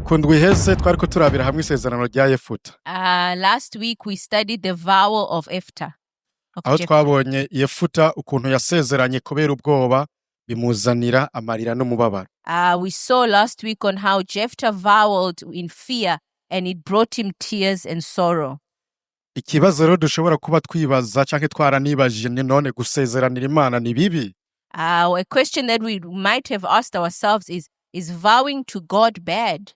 Ku ndwi iheze twariko turabira hamwe isezerano rya Yefuta. Last week we studied the vow of Ephta. Of Aho Jephthah. twabonye Yefuta ukuntu yasezeranye kubera ubwoba, bimuzanira amarira n'umubabaro. We saw last week on how Jephthah vowed in fear and it brought him tears and sorrow. Ikibazo rero dushobora kuba twibaza canke twaranibajije ni: none gusezeranira Imana ni bibi? A question that we might have asked ourselves is vowing to God bad?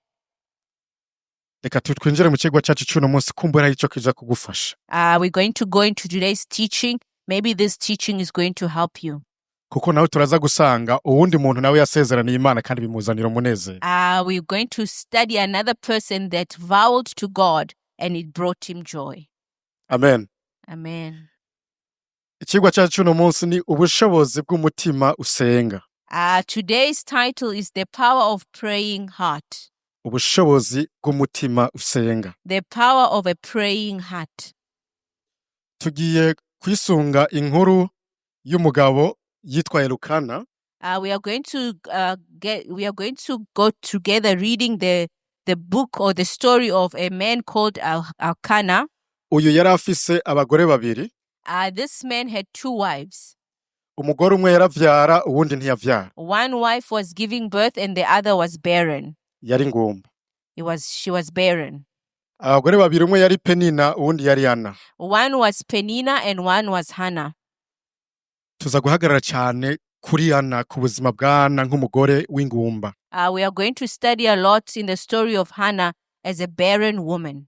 Reka twinjire mu cigwa cacu c'uno munsi, kumbura ico kija kugufasha. We're going to go into today's teaching. Maybe this teaching is going to help you. Kuko nawe turaza gusanga uwundi muntu nawe yasezeraniye Imana kandi bimuzanira umunezero. We're going to study another person that vowed to God and it brought him joy. Amen. Amen. Icigwa cacu c'uno munsi ni ubushobozi bw'umutima usenga. Today's title is The Power of Praying Heart. Ubushobozi bw'umutima usenga. The power of a praying heart. Tugiye kwisunga inkuru y'umugabo yitwa Elukana. We are going to go together reading the book or the story of a man called Elkanah. Uyu yari afise abagore babiri. This man had two wives. Umugore umwe yaravyara, uwundi ntiyavyara. One wife was giving birth and the other was barren. Yari ngumba. It was she was barren. Abagore babiri, umwe yari Penina, uwundi yari Ana. One was Penina and one was Hannah. Tuza guhagarara cyane kuri Ana, ku buzima bwa Ana nk'umugore w'ingumba. We are going to study a lot in the story of Hannah as a barren woman.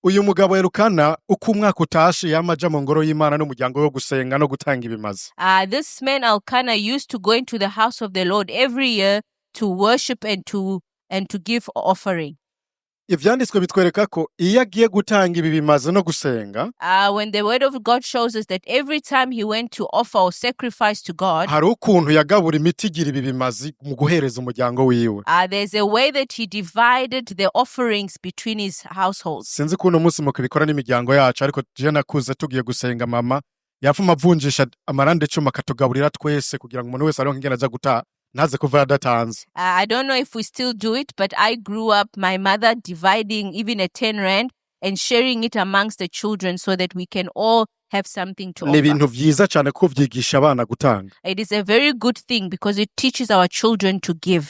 Uyu mugabo Elukana, uko umwaka utashe yama aja mu ngoro y'Imana n'umuryango wo gusenga no gutanga ibimazi. This man Elkanah used to go into the house of the Lord every year to worship and to give offering. Ivyanditswe bitwereka ko iyo agiye gutanga ibi bimazi no gusenga, When the word of God shows us that every time he went to offer or sacrifice to God, hari ukuntu yagabura imitigira ibi bimazi mu guhereza umuryango wiwe. There's a way that he divided the offerings between his households. Sinzi ko uno munsi mukibikora n'imiryango yacu, ariko jewe nakuze tugiye gusenga, mama yafuma avunjisha amarande 10 akatugaburira twese kugira ngo umuntu wese aronke ingene aza gutaha, ntaze kuva adatanze. I don't know if we still do it, but I grew up, my mother dividing even a 10 rand and sharing it amongst the children so that we can all have something to Ni offer. ibintu vyiza cane ko vyigisha abana gutanga. It is a very good thing because it teaches our children to give.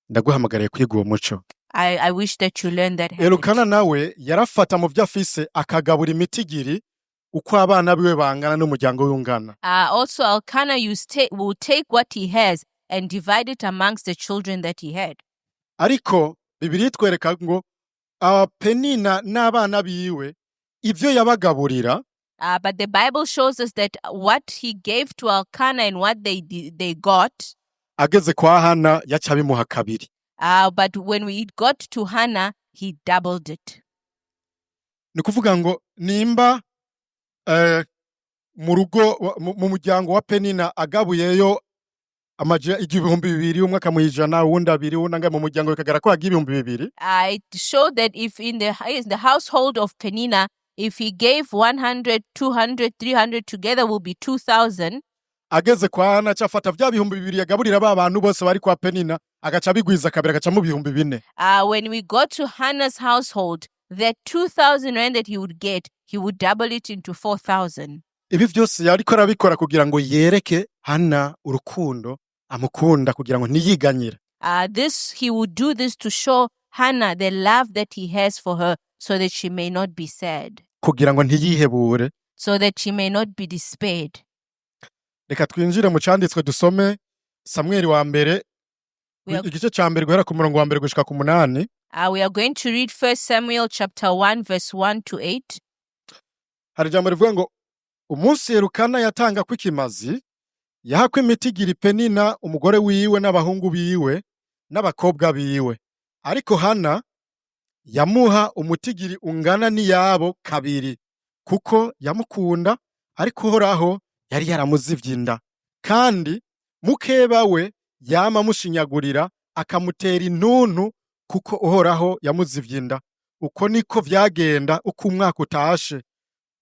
Ndaguhamagariye kwiga uwo muco. I wish that you learn that habit. Elukana nawe yarafata mu vyo afise akagabura imitigiri uko abana biwe bangana n'umuryango we ungana. Also, Elkanah will take what he has and divide it amongst the children that he had. Ariko Bibiliya itwereka ngo Penina n'abana biwe, ibyo yabagaburira, But the Bible shows us that what he gave to Elkanah and what they got, ageze kwa Hana yaca abimuha kabiri. But when we got to Hannah, he doubled it. Ni ukuvuga ngo nimba mu rugo mu muryango wa Penina agabuyeyo 2000, umwe akamuha 100, uwundi abiri, uwundi angahe, mu muryango bikagara ko hagiye 2000. It showed that if in the household of Penina, if he gave 100, 200, 300 together will be 2,000. Ageze kwa Hana aca afata vya 2000 yagaburira ba bantu bose bari kwa Penina, agaca abigwiza kabiri, agacamo 4000. When we got to Hannah's household, that 2,000 rand that he would get, he would double it into 4,000. Ibi vyose yariko arabikora kugira ngo yereke Hana urukundo amukunda, kugira ngo ntiyiganyire. This he would do this to show Hannah the love that he has for her so that she may not be sad, kugira ngo ntiyihebure. So that she may not be despaired. Reka twinjire mu canditswe, dusome Samweli wa mbere, igice ca mbere, guhera ku murongo wa mbere gushika ku munani. We are going to read First Samuel chapter 1 verse 1 to 8. Hari ijambo rivuga ngo umunsi Elukana yatanga kw'ikimazi, yahakwa imitigiri Penina umugore wiwe n'abahungu biwe n'abakobwa biwe, ariko Hana yamuha umutigiri ungana n'iyabo kabiri, kuko yamukunda, ariko Uhoraho yari yaramuzivye inda. Kandi mukeba we yama amushinyagurira, akamutera intuntu, kuko Uhoraho yamuzivye inda. Uko niko vyagenda uko umwaka utashe.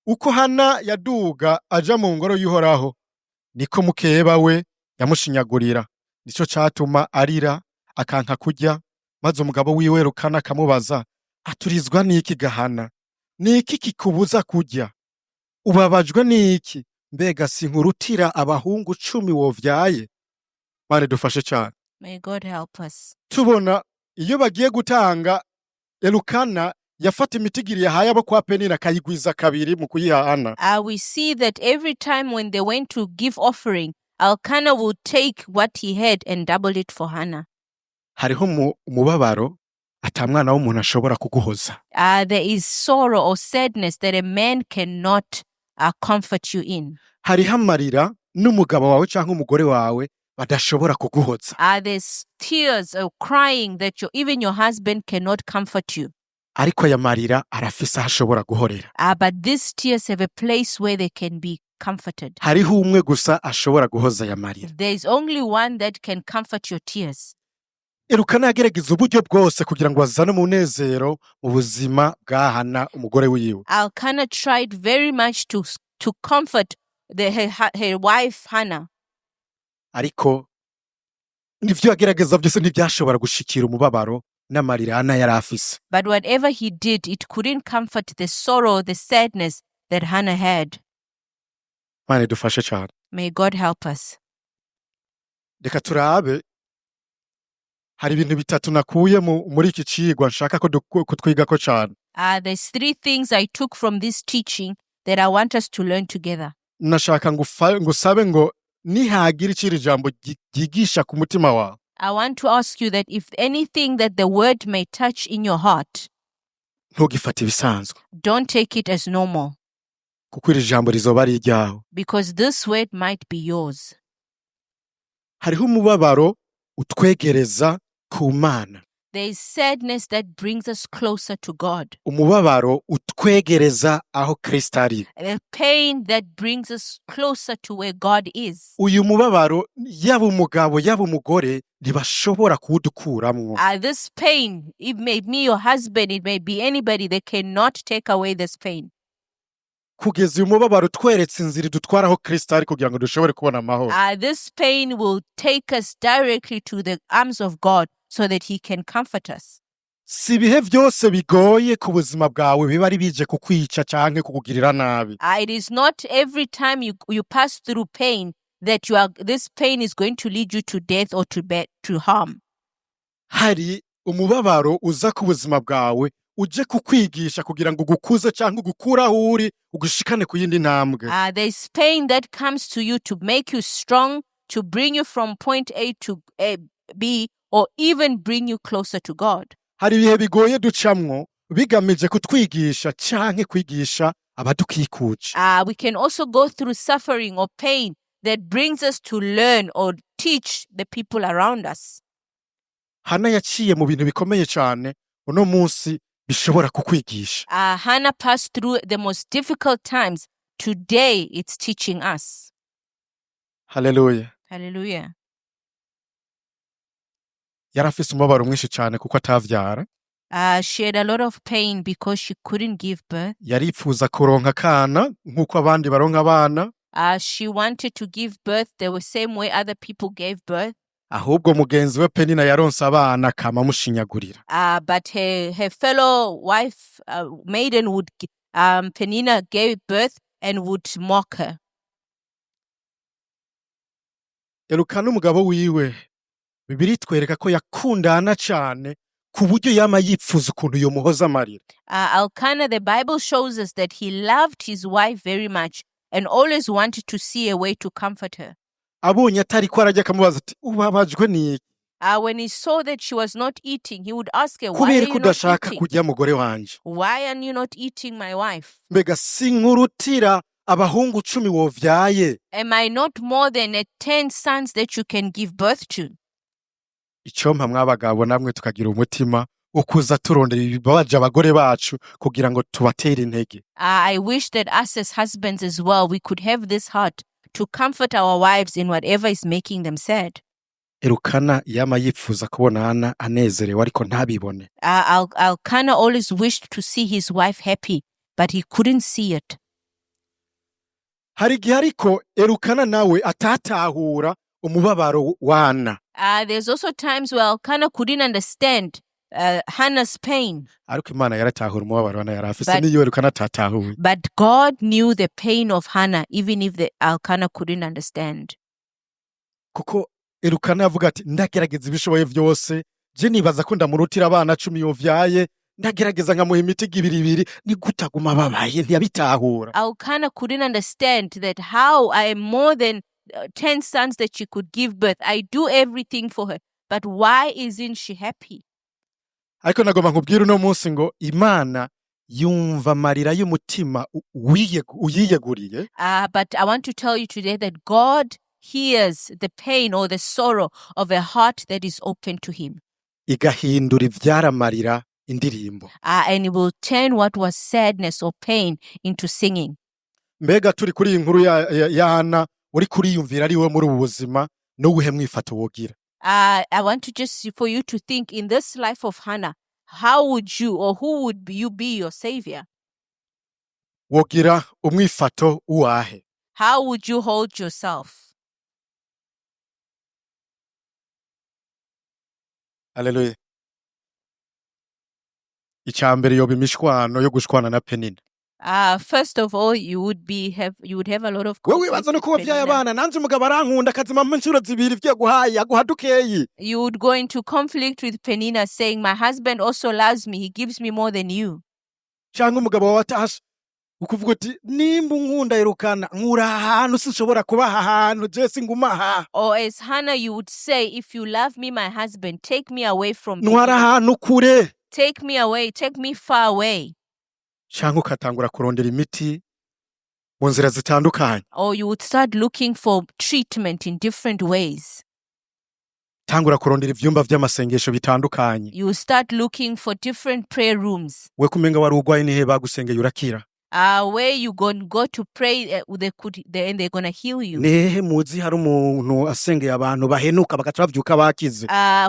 Uko Hana yaduga aja mu ngoro y'Uhoraho, niko mukeba we yamushinyagurira. Nico catuma arira, akanka kurya. Maze umugabo wiwe Elukana akamubaza aturizwa n'iki ga Hana? Ni iki kikubuza kurya? Ubabajwe n'iki? Mbega sinkurutira abahungu 10 wovyaye? Mana dufashe cyane. May God help us. Tubona iyo bagiye gutanga, Elukana yafata imitigiri yahaye abo kwa Penina akayigwiza kabiri mu kuyiha Hana. We see that every time when they went to give offering, Elkanah would take what he had and double it for Hannah. Hariho umubabaro ata mwana w'umuntu ashobora kuguhoza. There is sorrow or sadness that a man cannot comfort you in. Hariho amarira n'umugabo wawe cyangwa umugore wawe badashobora kuguhoza. There's tears or crying that even your husband cannot comfort you. Ariko aya marira arafise aho ashobora guhorera. But these tears have a place where they can be comforted. Hariho umwe gusa ashobora guhoza aya marira. There is only one that can comfort your tears. Elukana yagerageza uburyo bwose kugira ngo azane umunezero mu buzima bwa Hana umugore wiwe. Elkanah tried very much to comfort her wife Hannah. Ariko nivyo yagerageza byose ntibyashobora gushikira umubabaro n'amarira Hana yari afise. But whatever he did, it couldn't comfort the sorrow, the sadness that Hannah had. Mana dufashe cyane. May God help us. Reka turabe, hari ibintu bitatu nakuye muri iki cigwa nshaka ko kutwigako cyane. There's three things I took from this teaching that I want us to learn together. Nashaka ngusabe ngo nihagira icyo iri jambo ryigisha ku mutima wawe, I want to ask you that if anything that the word may touch in your heart, ntugifate ibisanzwe, don't take it as normal, kuko iri jambo rizoba ari iryawe. Because this word might be yours. Hariho umubabaro utwegereza ku Mana. There is sadness that brings us closer to God. Umubabaro utwegereza aho Kristo ari. The pain that brings us closer to where God is. Uyu mubabaro, yaba umugabo yaba umugore, ntibashobora kuwudukuramwo. This pain, it may be your husband, it may be anybody, they cannot take away this pain. Kugeza uyu mubabaro utweretse inzira idutwara aho Kristo ari kugira ngo dushobore kubona amahoro. This pain will take us directly to the arms of God so that He can comfort us. Si ibihe byose bigoye ku buzima bwawe biba ari bije kukwica canke kukugirira nabi. It is not every time you pass through pain that you are this pain is going to lead you to death or to harm. Hari umubabaro uza ku buzima bwawe uje kukwigisha kugira ngo ugukuze cyangwa ugukure aho uri ugushikane ku yindi ntambwe. There's pain that comes to you to make you strong, to bring you from point A to B, or even bring you closer to God. Hari ibihe bigoye ducamwo bigamije kutwigisha canke kwigisha abadukikuje. We can also go through suffering or pain that brings us to learn or teach the people around us. Hana yaciye mu bintu bikomeye cyane, uno munsi bishobora kukwigisha. Hannah passed through the most difficult times. Today, it's teaching us. Haleluya. Hallelujah. Yari afise umubabaro mwinshi cyane kuko atavyara. She had a lot of pain because she couldn't give birth. Yaripfuza kuronka akana nk'uko abandi baronka abana. She wanted to give birth the same way other people gave birth. Ahubwo mugenzi we Penina yaronse abana akama amushinyagurira. But her fellow wife, maiden, Penina gave birth and would mock her. Elukana umugabo wiwe, Bibiliya itwereka ko yakundana cyane ku buryo yama yipfuza ukuntu yomuhoza amarira. Elkanah, the Bible shows us that he loved his wife very much and always wanted to see a way to comfort her. Abonye atariko ararya akamubaza ati ubabajwe n'iki? When he saw that she was not eating, he would ask her, "Why Kubera are ko you not udashaka eating? kurya, mugore wanje? Why are you not eating, my wife? Mbega sinkurutira abahungu 10 wovyaye? Am I not more than a 10 sons that you can give birth to?" Icompa mw'abagabo namwe tukagira umutima wo kuza turondera ibibabaje abagore bacu kugira ngo tubatere intege. I wish that us as husbands as well, we could have this heart to comfort our wives in whatever is making them sad. Elukana yama yipfuza kubona Hana anezerewe ariko ntabibone. Elkanah always wished to see his wife happy, but he couldn't see it. Hari igihe ariko Elukana nawe atatahura umubabaro wa Hana. There's also times where Elkanah couldn't understand Hannah's pain. Ariko Imana yaratahura umubabaro Hana yari afise But niyo Elukana atatahuye. But God knew the pain of Hannah, even if the Elkanah couldn't understand. Kuko Elukana yavuga ati ndagerageza ibishoboye byose, je nibaza ko ndamurutira abana 10 yovyaye, ndagerageza nkamuha imiti ibiri ibiri, ni gute aguma ababaye? Ntiyabitahura. Elkanah couldn't understand that how I am more than 10 sons that she could give birth. I do everything for her. But why isn't she happy? Ariko nagomba nkubwire uno munsi ngo Imana yumva amarira y'umutima uyiyeguriye. But I want to tell you today that God hears the pain or the sorrow of a heart that is open to Him. Igahindura ivyaramarira indirimbo. And He will turn what was sadness or pain into singing. Mbega turi kuri iyi nkuru ya Ana, uri kuriyumvira ari we muri ubu buzima, n'uwuhe mwifato wogira? I want to just for you to think, in this life of Hannah, how would you or who would you be your savior? Wogira umwifato uwahe? How would you hold yourself? Haleluya. Icya mbere yoba imishwano yo gushwana na Penina. First of all, you would have a lot of Wewe conflict wibaza no with kuba wavyaye Penina. abana, nanje umugabo arankunda akazima inshuro zibiri ivyo yaguhaye, aguha dukeyi. You would go into conflict with Penina, saying, "My husband also loves me; he gives me more than you." Cyangwa umugabo wawe atashe ukuvuga uti nimba unkunda Elukana, nkura aha hantu, sinshobora kuba aha hantu, je singuma aha. Or as Hannah, you would say, "If you love me, my husband, take me away from Ntwara Penina. ahantu kure. Take me away, take me far away." Cyangwa ukatangura kurondera imiti mu nzira zitandukanye. Or you would start looking for treatment in different ways. Tangura kurondera ivyumba vy'amasengesho bitandukanye. You will start looking for different prayer rooms. We kumenga wari urwaye, nihe bagusengeye urakira? Where you go to pray, and they're gonna heal you. Nihehe muzi hari umuntu asengeye abantu bahenuka bagaca bavyuka bakize?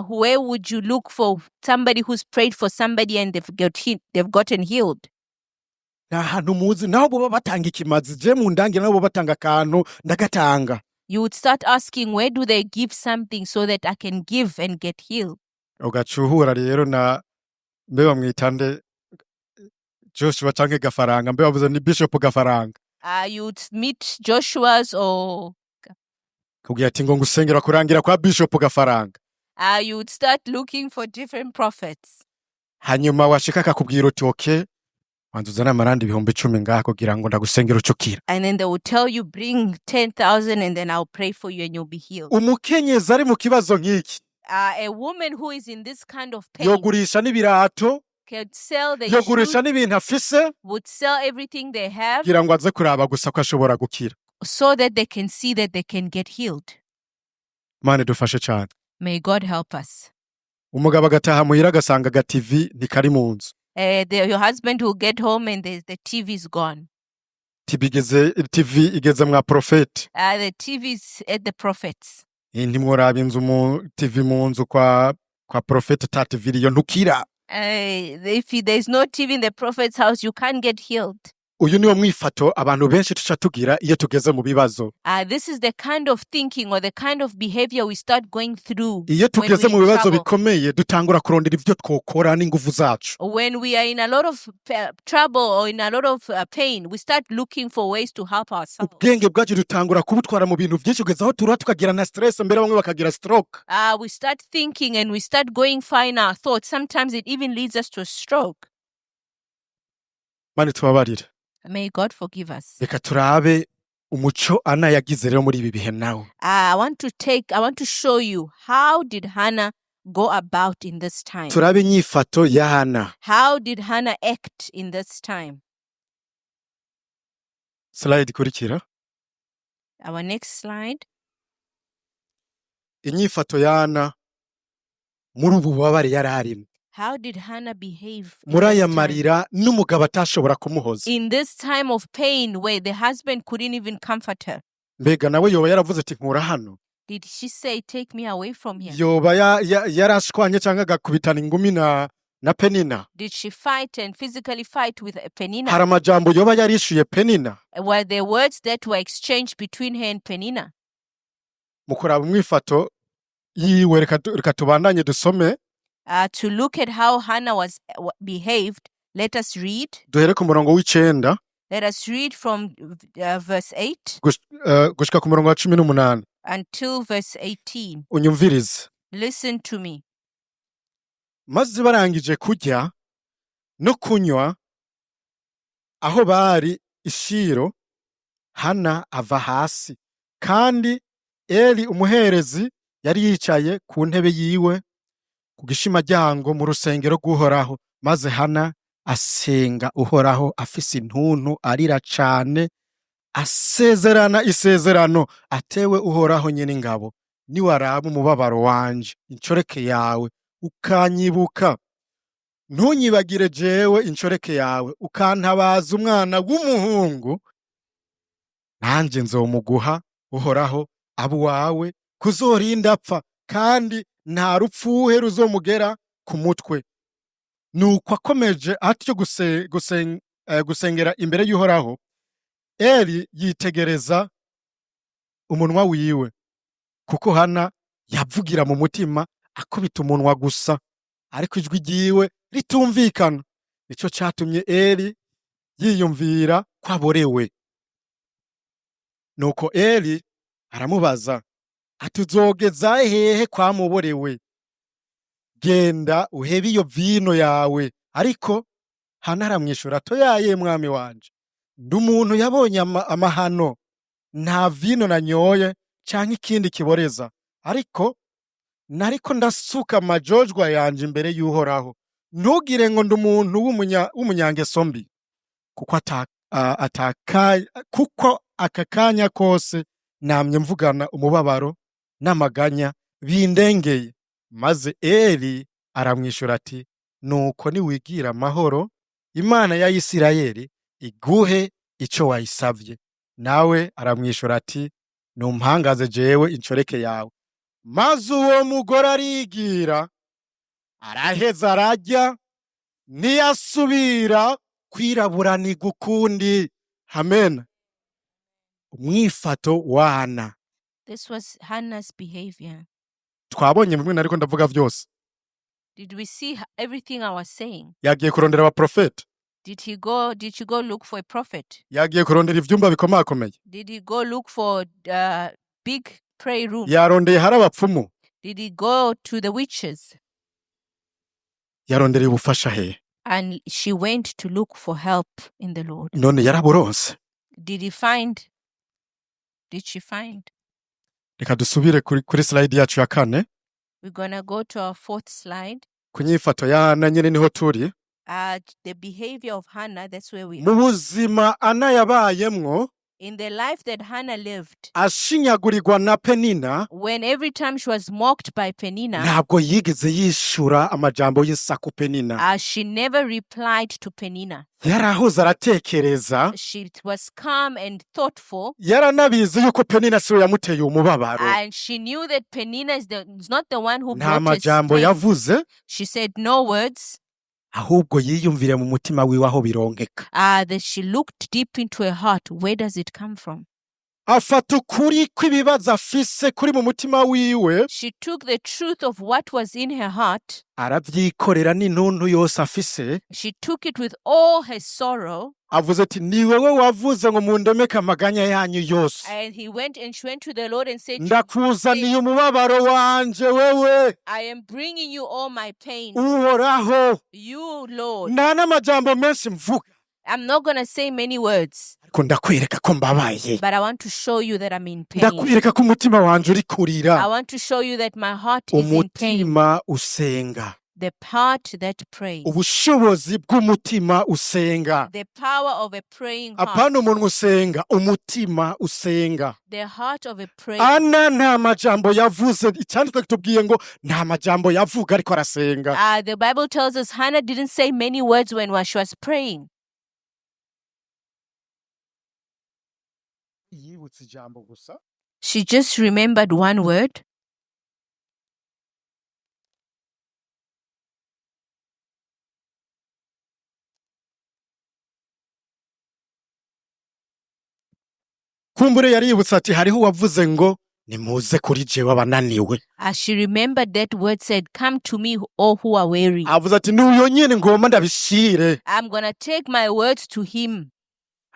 Where would you look for somebody who's prayed for somebody and they've gotten healed? Nta hantu muzi naho boba batanga ikimazi, je mu ndangira nabo batanga akantu ndagatanga. You would start asking, where do they give something so that I can give and get healed? Ugaca uhura rero na mbe bamwita nde, Joshua canke Gafaranga, mbe bavuze ni Bishop Gafaranga. You would meet Joshua's or Kubwira ati ngo ngusengera kurangira kwa Bishop Gafaranga. You would start looking for different prophets. Hanyuma washika akakubwira uti okay, wanza uzane amarandi 10,000 ngaha kugira ngo ndagusengera ucukira. And then they will tell you, bring 10,000 and then I'll pray for you and you'll be healed. Umukenyezi ari mu kibazo nk'iki A woman who is in this kind of pain yogurisha n'ibirato, can sell the yogurisha shoes, n'ibintu afise would sell everything they have kugira ngo aze kuraba gusa ko ashobora gukira. So that they can see that they can get healed. Imana idufashe cyane. May God help us. Umugabo agataha muhira agasanga agativi ntikari mu nzu. Your husband will get home and the TV is gone. TV igeze, TV igeze mwa profeti. The TV is at the prophets. Ntimworaba inzu mu TV mu nzu kwa profeti ata TV iriyo, ntukira. If there's no TV in the prophet's house, you can't get healed. Uyu niwo mwifato abantu benshi tuca tugira iyo tugeze mu bibazo. This is the kind of thinking or the kind of behavior we start going through Iyo when tugeze we're mu in bibazo trouble. Bikomeye dutangura kurondera ivyo twokora n'inguvu zacu. When we are in a lot of trouble or in a lot of pain, we start looking for ways to help ourselves. Ubwenge bwacu dutangura kubutwara mu bintu byinshi kugeza aho turura tukagira na stress, mbere bamwe bakagira stroke. We start thinking and we start going far in our thoughts. Sometimes it even leads us to a stroke. Mani tubabarire. May God forgive us. Reka turabe umuco Ana yagize rero muri ibi bihe nawe. I want to show you how did Hannah go about in this time? Turabe inyifato ya Hana. How did Hannah act in this time? Slide ikurikira. Our next slide. Inyifato ya Ana muri ubu bubabare yari arimo. How did Hannah behave in Muri aya this time? Marira n'umugabo atashobora kumuhoza. In this time of pain where the husband couldn't even comfort her. Mbega nawe yoba yaravuze ati nkura hano? Did she say, "Take me away from here"? Yoba yarashwanye cyangwa agakubitana ingumi na Penina? Did she fight and physically fight with Penina? Hari amajambo yoba yarishuye Penina? Were there words that were exchanged between her and Penina? Mu kuraba umwifato yiwe, reka tubandanye dusome. To look at how Hannah was behaved, let us read. Duhere ku murongo w'icenda Let us read from verse 8 gushika ku murongo wa 18. until verse 18. Unyumvirize. Listen to me. Maze barangije kurya no kunywa aho bari i Shilo, Hana ava hasi, kandi Eli umuherezi yari yicaye ku ntebe yiwe ku gishimaryango mu rusengero rw'Uhoraho. Maze Hana asenga Uhoraho afise intuntu, arira cane, asezerana isezerano atewe Uhoraho nyene ingabo: niwaraba umubabaro wanje incoreke yawe, ukanyibuka, ntunyibagire jewe incoreke yawe, ukantabaza umwana w'umuhungu, nanje nzomuguha Uhoraho abe uwawe kuzorinda apfa, kandi nta rupfuhe ruzomugera ku mutwe. Nuko akomeje atyo gusengera imbere y'Uhoraho, Eli yitegereza umunwa wiwe, kuko Hana yavugira mu mutima akubita umunwa gusa, ariko ijwi ryiwe ritumvikana. Nico catumye Eli yiyumvira ko aborewe. Nuko Eli aramubaza ati: "Uzogeza hehe kwamuborewe? Genda uhebe iyo vino yawe." Ariko Hana aramwishura ati: "Oyaye, mwami wanje, ndi umuntu yabonye amahano. Nta vino nanyoye canke ikindi kiboreza, ariko nariko ndasuka amajojwa yanje imbere y'Uhoraho. Ntugire ngo ndi umuntu w'umunyangeso mbi, kuko kuko aka kanya kose namye mvugana umubabaro n'amaganya bindengeye." Maze Eli aramwishura ati: "Nuko niwigira amahoro, Imana ya Isirayeli iguhe ico wayisavye." Nawe aramwishura ati: "Numpangaze jewe incoreke yawe." Maze uwo mugore arigira, araheza ararya, ntiyasubira kwiraburanirwa ukundi. Amen. Umwifato wa Hana. This was Hannah's behavior. Twabonye bimwe nariko ndavuga vyose? Did we see everything I was saying? Yagiye kurondera abaprofeti? Did he go? Did she go look for a prophet? Yagiye kurondera ivyumba bikomakomeye? Did he go look for big prayer room? Yarondeye hari abapfumu? Did he go to the witches? Yarondereye ubufasha hehe? And she went to look for help in the Lord. None yaraburonse? Did he find? Did she find? Reka dusubire kuri slide yacu ya kane. We're gonna go to our fourth slide. Ku nyifato ya Ana nyene niho turi. The behavior of Hannah, that's where we Mu buzima Ana yabayemwo, In the life that Hannah lived, ashinyagurirwa na Penina, when every time she was mocked by Penina, ntabwo yigeze yishura amajambo y'insaku Penina. She never replied to Penina. Yarahoze aratekereza. She was calm and thoughtful, Yaranabizi yuko Penina siwe yamuteye umubabaro. And she knew that Penina is not the one who Nta brought her majambo pain. yavuze, She said no words. Ahubwo yiyumvire mu mutima wiwe aho bironkeka. That she looked deep into her heart. Where does it come from? Afata ukuri kw'ibibazo afise kuri mu mutima wiwe, She took the truth of what was in her heart. Arabyikorera n'intuntu yose afise. She took it with all her sorrow. Avuze ati: "Ni wewe wavuze ngo mundemeke amaganya yanyu yose." And he went and she went to the Lord and said, "Ndakuzaniye umubabaro wanje wewe, "I am bringing you all my pain. Uhoraho." You, Lord." Nta n'amajambo menshi mvuga, I'm not going to say many words, ariko ndakwereka ko mbabaye. But I want to show you that I'm in pain. Ndakwereka ko umutima wanje uri kurira. I want to show you that my heart is in pain. Umutima usenga. The part that prays. Ubushobozi bw'umutima usenga. The power of a praying heart. Apana umuntu usenga, umutima usenga. The heart of a praying. Ana nta majambo yavuze. Icyanditswe kitubwiye ngo nta majambo yavuga ariko arasenga. The Bible tells us Hannah didn't say many words when she was praying. Yibutse ijambo gusa. She just remembered one word. Kumbure yaributse ati: "Hariho uwavuze ngo Nimuze kuri jewe abananiwe. As she remembered that word said, "Come to me, all who are weary." Avuze ati n'uyo nyene ngomba ndabishire. I'm going to take my words to him.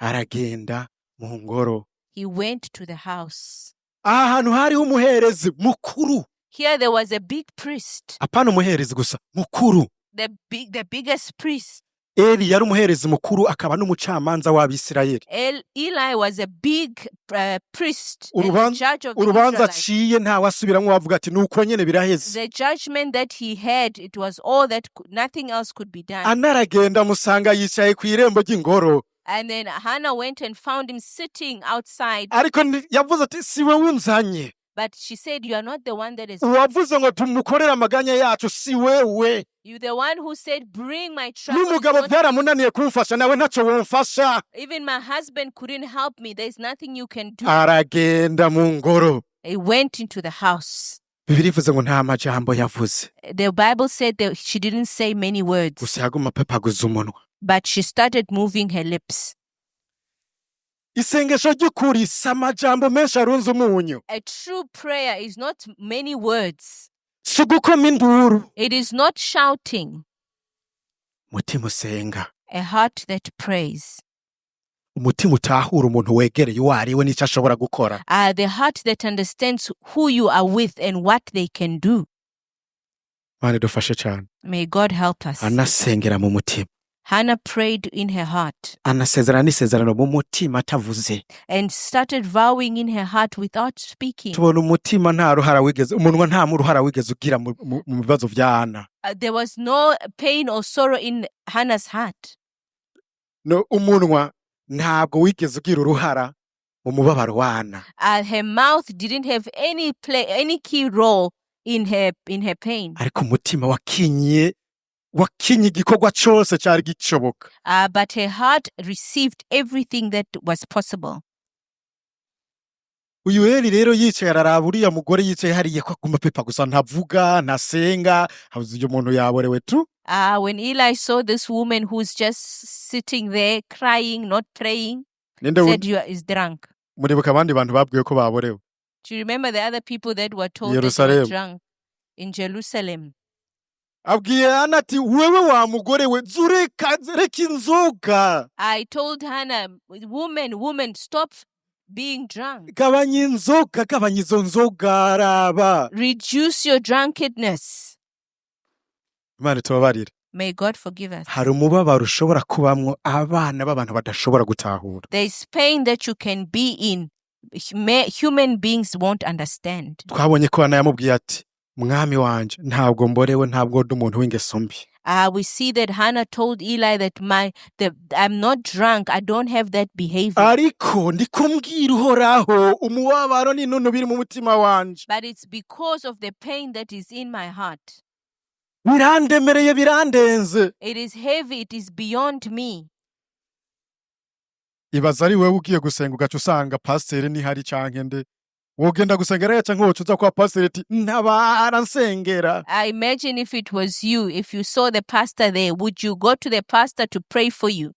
Aragenda mu ngoro. He went to the house. Aha hantu hariho umuherezi mukuru. Here there was a big priest, Apana umuherezi gusa, mukuru. the biggest priest. Eli yari umuherezi mukuru akaba n'umucamanza w'Abisirayeli. Eli was a big priest and the judge of the Urubanza Israelites. aciye ntawe asubiramwo, bavuga ati nuko nyene biraheze. The judgment that he had, it was all that nothing else could be done. Ana aragenda amusanga yicaye ku irembo ry'ingoro. And then Hannah went and found him sitting outside. Ariko yavuze ati si wowe unzanye. But she said, "You are not the one that is. Uwavuze ngo tumukorere amaganya yacu si wewe. You the one who said, 'Bring my trouble.' Is N'umugabo not byaramunaniye kumfasha, nawe ntacyo womfasha. Even my husband couldn't help me. There's nothing you can do." Aragenda mu ngoro. He went into the house. Bibiliya ivuze ngo nta majambo yavuze. The Bible said that she didn't say many words, Gusa yaguma apepaguza umunwa. But she started moving her lips. Isengesho ry'ukuri si amajambo menshi arunze umunyu. A true prayer is not many words. Si ugukoma induru. It is not shouting. Umutima usenga. A heart that prays. Umutima utahura umuntu wegereye uwo ari we n'icyo ashobora gukora. The heart that understands who you are with and what they can do. Mana idufashe cyane. May God help us. Anasengera mu mutima. Hannah prayed in her heart Anasezerana n'isezerano mu mutima atavuze. And started vowing in her heart without speaking. Tubona umutima nta ruhara wigeze, umunwa nta ruhara wigeze ugira mu bibazo bya Ana. There was no pain or sorrow in Hannah's heart. No, umunwa ntabwo wigeze ugira uruhara mu mubabaro wa Ana. Her mouth didn't have any play, any key role in her pain. Ariko umutima wakinye igikorwa cyose cyari gishoboka. But her heart received everything that was possible. Uyu Eli rero yicaye araraba uriya mugore yicaye hariya ko aguma pepa gusa, ntavuga, ntasenga, habuze uyu muntu yaborewe tu. When Eli saw this woman who's just sitting there crying, not praying, Ninde said, "You are, is drunk." Muribuka abandi bantu babwiwe ko baborewe? Do you remember the other people that were told that they were Jerusalem. Drunk in Jerusalem? Abwiye Ana ati wewe wa mugore we zureka reka inzoga. I told Hannah, "Woman, woman, stop being drunk. Gabanya inzoga, gabanya izo nzoga, raba. Reduce your drunkenness." Imana itubabarire. May God forgive us. Hari umubabaro ushobora kubamwo abana b'abantu badashobora gutahura. There is pain that you can be in. Human beings won't understand. Twabonye ko Ana yamubwiye ati mwami wanje ntabwo mborewe, ntabwo ndi umuntu w'ingeso mbi. We see that Hannah told Eli that I'm not drunk. I don't have that behavior. Ariko ndikumbwira Uhoraho umubabaro n'intuntu biri mu mutima wanje. But it's because of the pain that is in my heart. Birandemereye, birandenze. It is heavy. It is beyond me. Ibaza ari wewe ugiye gusenga ugaca usanga pasiteri nihari canke nde, wogenda gusenga rero canke woca uza kwa pasiteri ati ntabara nsengera? I imagine if it was you, if you saw the pastor there, would you go to the pastor to pray for you?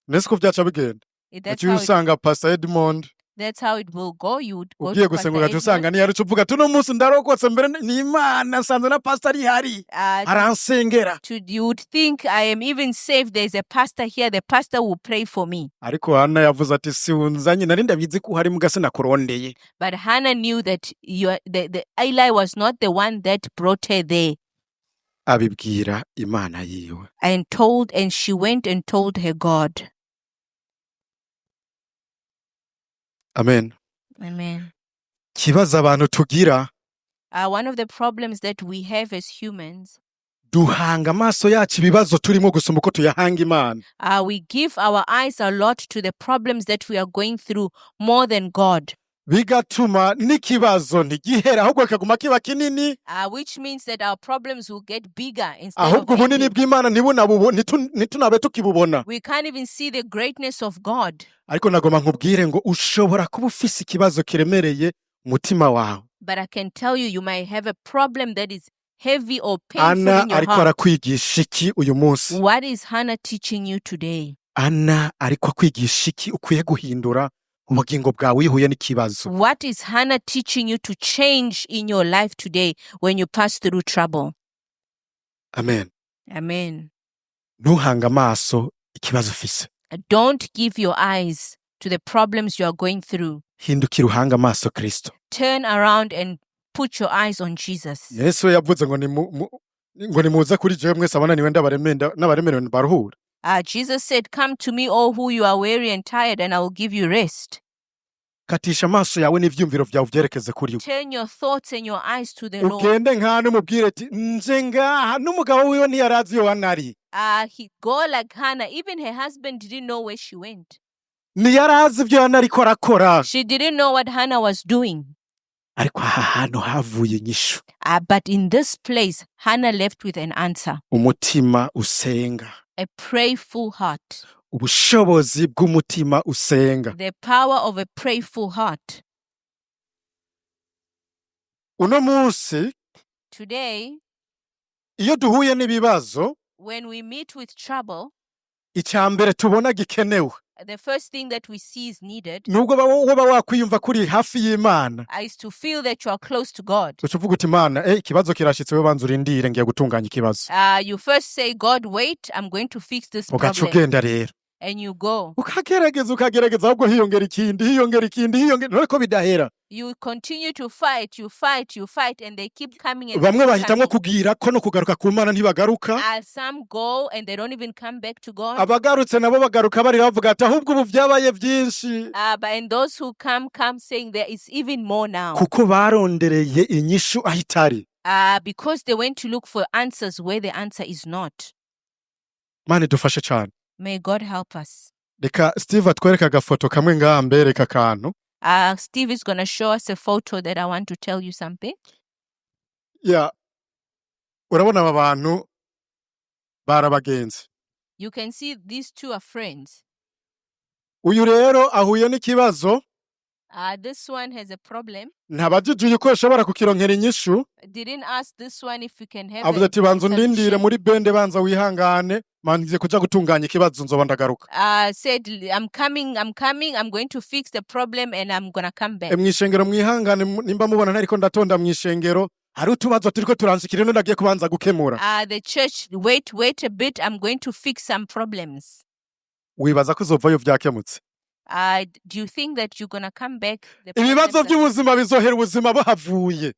Nese ko vyaca bigenda? That's Uciye how it, usanga Pastor Edmond. That's how it will go. You would go Ugiye to gusenga Pastor ugaca usanga Edmond. niyari, uca uvuga ati uno munsi ndarokotse mbere ni Imana nsanze na pastor ihari aransengera. You would think, "I am even safe. There's a pastor here. The pastor will pray for me." Ariko Hana yavuze ati siwunzanye nari ndabizi ko uhari muga sinakurondeye. But Hannah knew that the Eli was not the one that brought her there Abibwira Imana yiwe. and she went and told her God. Amen. Amen. Kibazo abantu tugira, One of the problems that we have as humans, duhanga amaso yacu ibibazo turimo gusoma uko tuyahanga Imana. We give our eyes a lot to the problems that we are going through more than God. Bigatuma n'ikibazo ntigihera ahubwo kikaguma kiba kinini. Which means that our problems will get bigger instead of Ahubwo ubunini ending. bw'Imana ntitunabe tukibubona. We can't even see the greatness of God. Ariko nagomba nkubwire ngo ushobora kuba ufise ikibazo kiremereye umutima wawe. But I can tell you, you might have a problem that is heavy or painful Ana in your ariko heart. arakwigisha iki uyu munsi? What is Hannah teaching you today? Ana ariko akwigisha iki ukwiye guhindura Ubugingo bwawe iyo uhuye n'ikibazo? What is Hannah teaching you to change in your life today when you pass through trouble? Amen. Amen. Ntuhange amaso ikibazo ufise. Don't give your eyes to the problems you are going through. Hindukira uhange amaso Kristo. Turn around and put your eyes on Jesus. Yesu yavuze ngo ngo nimuze kuri jewe mwese abananiwe n'abaremerewe baruhura. Jesus said, "Come to me, all who you are weary and tired, and I will give you rest." Katisha amaso yawe n'ivyumviro vyawe uvyerekeze kuri we. Turn your thoughts and your eyes to the Lord. Ugende nk'Hana umubwire ati nje ngaha n'umugabo wiwe ntiyarazi iyo Hana ari. He go like Hannah. Even her husband didn't know where she went. Ntiyarazi ibyo Hana ariko arakora. She didn't know what Hannah was doing. Ariko aha hantu havuye inyishu. But in this place, Hannah left with an answer. Umutima usenga. A prayerful heart. Ubushobozi bw'umutima usenga. The power of a prayerful heart. Uno munsi Today, iyo duhuye n'ibibazo, when we meet with trouble, icya mbere tubona gikenewe, the first thing that we see is needed nubwo woba wakwiyumva kuri hafi y'Imana, is to feel that you are close to God. Uca uvuga uti Imana ikibazo kirashitse we banza urindire ngiye gutunganya ikibazo. You first say, "God, wait, I'm going to fix this Ugaca problem." ugenda rero. And you go. Ukagerageza ukagerageza ahubwo hiyongera ikindi hiyongera ikindi hiyongera none ko bidahera. You continue to fight, you fight, you fight, and they keep coming and they Bamwe keep bahitamwo coming. Kugira ko no kugaruka ku Mana ntibagaruka. Some go and they don't even come back to God. Abagarutse nabo bagaruka barira bavuga ati ahubwo ubu byabaye byinshi. But and those who come, come saying there is even more now. Kuko barondereye inyishu aho itari. Because they went to look for answers where the answer is not. Mana idufashe cyane. May God help us. Reka Steve atwereke agafoto kamwe ngaha mbereka akantu. Steve is going to show us a photo that I want to tell you something. Ya urabona aba bantu bari abagenzi. You can see these two are friends. Uyu rero ahuye n'ikibazo. This one has a problem. Ntabajijuye uko ashobora kukironkera inyishu. Didn't ask this one if you can have Avuze a ati banza undindire solution. Muri bende banza wihangane mangiye kuja gutunganya ikibazo nzoba ndagaruka. Said, "I'm coming, I'm coming, I'm going to fix the problem and I'm going to come back." E, mw'ishengero mwihangane nimba mubona ntariko ndatonda mw'ishengero hari utubazo turiko turanshikira ino ndagiye kubanza gukemura. The church, wait, wait a bit, I'm going to fix some problems. Wibaza ko uzovayo vyakemutse? Do you think that you're going to come back? The Ibibazo problems are, by'ubuzima bizohera ubuzima buhavuye.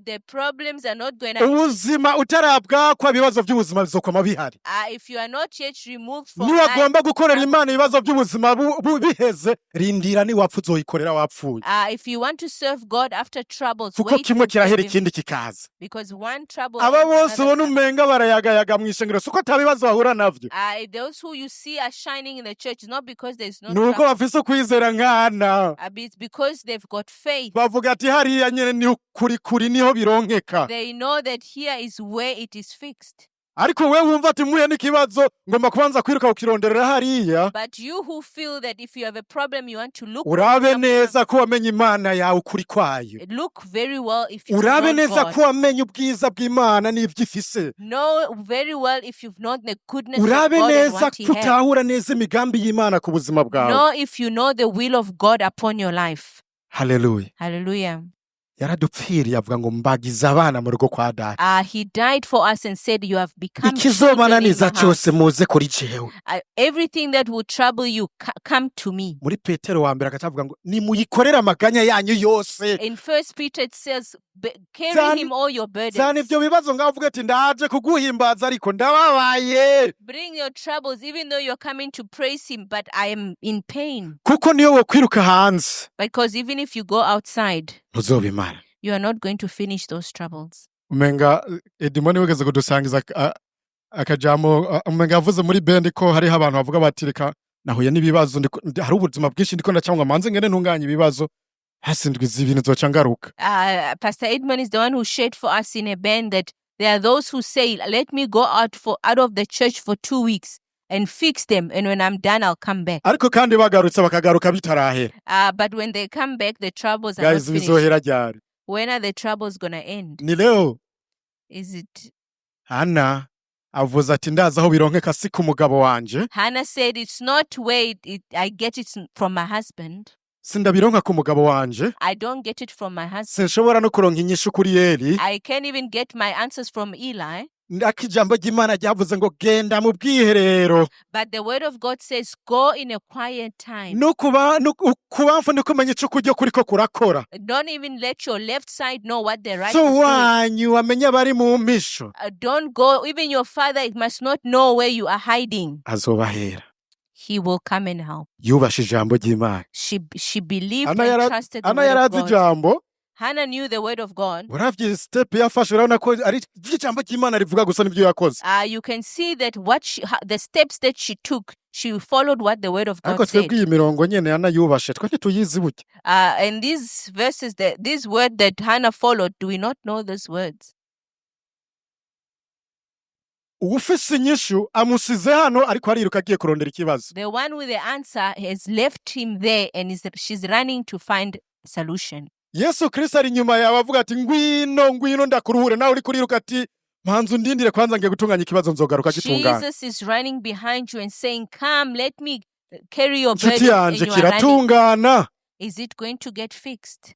The problems are not going to. Ubuzima utarabwakwa ibibazo by'ubuzima bizokwama bihari. If you are not yet removed from life, Niwagomba gukorera Imana ibibazo by'ubuzima biheze rindira niwapfa uzoyikorera wapfuye. If you want to serve God after troubles, Kuko wait kimwe and serve kirahera Him, ikindi kikaza. Because one trouble Aba ends, bose another ubona comes. umenga barayagayaga mu ishengero siko ata bibazo bahura navyo. Those who you see are shining in the church, it's not because there's no Ni uko trouble. bafise ukwizera nka Hana. It's because they've got faith. Bavuga ati hariya nyene ni kuri kuri niho bironkeka. They know that here is where it is fixed. Ariko wewe wumva ati mpuye n'ikibazo ngomba kubanza kwiruka kukironderera hariya. But you who feel that if you have a problem, you want to look for Urabe someone, neza ko wamenye Imana yawe ukuri kwayo. Look very well if you've Urabe known neza God. ko wamenye ubwiza bw'Imana n'ibyo ifise. Know very well if you've known the goodness of Urabe God and neza what He ko has. utahura neza imigambi y'Imana ku buzima bwawe. Know if you know the will of God upon your life. Haleluya. Hallelujah. Yaradupfiriye avuga ngo mbagize abana mu rugo kwa data. He died for us and said, "You have become children in Ikizobananiza my house." cyose muze kuri jewe. Everything that will trouble you, come to me. Muri Petero wa mbere agaca avuga ngo nimuyikorere amaganya yanyu yose. In First Peter it says, "Carry him all your Zana burdens." ivyo bibazo ngaho uvuge ati ndaje kuguhimbaza ariko ndababaye. Bring your troubles, even though you're coming to praise him, but I am in pain. Kuko niyo wokwiruka hanze Because even if you go outside, ntuzobimara. You are not going to finish those troubles. Umenga Edimoni wigeze kudusangiza akajambo umenga yavuze muri bendi ko hariho abantu bavuga bati reka nahuye n'ibibazo hari ubuzima bwinshi ndiko ndacangwa manze ngene ntunganye ibibazo hasindwiza ibintu zoca ngaruka. Pastor Edmund is the one who shared for us in a band that there are those who say, "Let me go out of the church for 2 weeks and fix them, and when I'm done, I'll come back." Ariko kandi bagarutse bakagaruka bitarahera. But when they come back, the troubles are not Guys, finished. bizohera ryari? When are the troubles gonna end? Ni leo. Is it Hana avuze ati ndazi aho bironkeka si ku mugabo wanje. Hannah said, "It's not where I get it from my husband, Sindabironka ku mugabo wanje. I don't get it from my husband. Sinshobora no kuronka inyishu kuri Eli. I can't even get my answers from Eli. Ariko ijambo ry'Imana ryavuze ngo genda mu bwiherero. But the word of God says, go in a quiet time. No kubamfu ni kumenya ico ukuryo kuriko kurakora. Don't even let your left side know what the right So is doing. wanyu amenye abari mu mpisho. Don't go, even your father it must not know where you are hiding. Azobahera. He will come and help. Yubashe ijambo ry'Imana. She believed Ana and trusted the Ana word of yarazi God. ijambo. Hannah knew the word of God. Uravye step yafashe urabona ko ari ijambo ry'Imana rivuga gusa nibyo yakoze. You can see that the steps that she took, she followed what the word of God Ariko said. twebwe iyi mirongo nyene Ana yubashe twe ntituyizi burya. And these verses, that this word that Hannah followed, do we not know these words? Uwufise inyishu amusize hano ariko ariruka agiye kurondera ikibazo. The one with the answer has left him there and is she's running to find a solution. Yesu Kristo ari inyuma yawe avuga ati ngwino ngwino ndakuruhure nawe uri kuriruka ati mpanze undindire kwanza ngiye gutunganya ikibazo nzogaruka gitungana. Jesus is running behind you and saying, "Come, let me carry your Inshuti burdens." And yanje you are running. kiratungana. Is it going to get fixed?